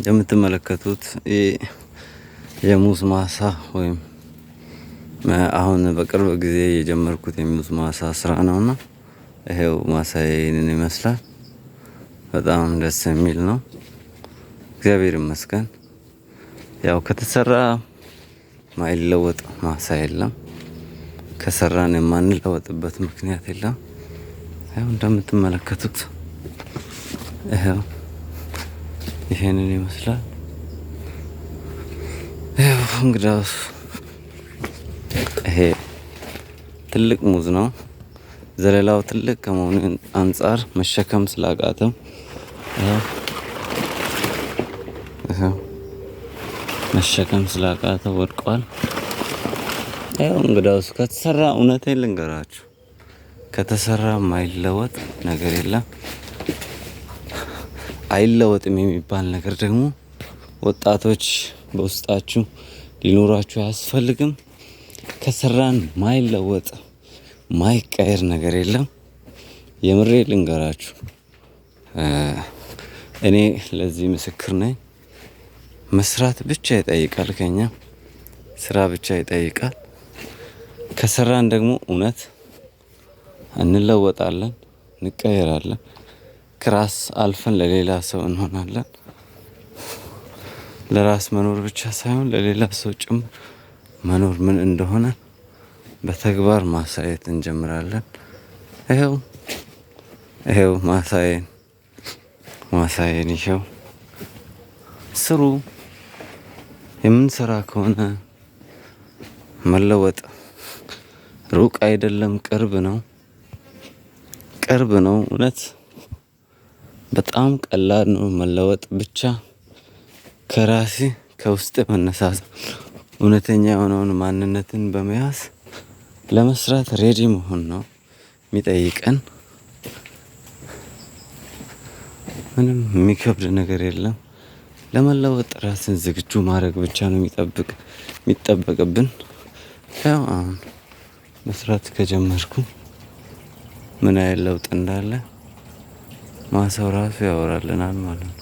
እንደምትመለከቱት የሙዝ ማሳ ወይም አሁን በቅርብ ጊዜ የጀመርኩት የሙዝ ማሳ ስራ ነውና ይሄው ማሳዬ ይህንን ይመስላል። በጣም ደስ የሚል ነው። እግዚአብሔር ይመስገን። ያው ከተሰራ ማይለወጥ ማሳ የለም። ከሰራን የማንለወጥበት ምክንያት የለም። ያው እንደምትመለከቱት ይኸው ይሄንን ይመስላል። ይኸው እንግዳውስ ይሄ ትልቅ ሙዝ ነው። ዘለላው ትልቅ ከመሆኑ አንፃር መሸከም ስላቃተው ይኸው መሸከም ስላቃተው ወድቋል። ያው እንግዳውስ ከተሰራ እውነቴን ልንገራችሁ ከተሰራ የማይለወጥ ነገር የለም። አይለወጥም የሚባል ነገር ደግሞ ወጣቶች በውስጣችሁ ሊኖራችሁ አያስፈልግም። ከሰራን ማይለወጥ ማይቀየር ነገር የለም። የምሬ ልንገራችሁ፣ እኔ ለዚህ ምስክር ነኝ። መስራት ብቻ ይጠይቃል፣ ከኛ ስራ ብቻ ይጠይቃል። ከሰራን ደግሞ እውነት እንለወጣለን፣ እንቀየራለን። ከራስ አልፈን ለሌላ ሰው እንሆናለን። ለራስ መኖር ብቻ ሳይሆን ለሌላ ሰው ጭምር መኖር ምን እንደሆነ በተግባር ማሳየት እንጀምራለን። ይኸው ይኸው ማሳየን ማሳየን ይኸው ስሩ። የምንሰራ ከሆነ መለወጥ ሩቅ አይደለም፣ ቅርብ ነው። ቅርብ ነው። እውነት በጣም ቀላል ነው። መለወጥ ብቻ ከራሴ ከውስጥ መነሳት እውነተኛ የሆነውን ማንነትን በመያዝ ለመስራት ready መሆን ነው የሚጠይቀን። ምንም የሚከብድ ነገር የለም። ለመለወጥ ራስን ዝግጁ ማድረግ ብቻ ነው የሚጠበቅብን። ያው አሁን መስራት ከጀመርኩ ምን ያህል ለውጥ እንዳለ ማሳው ራሱ ያወራልናል ማለት ነው።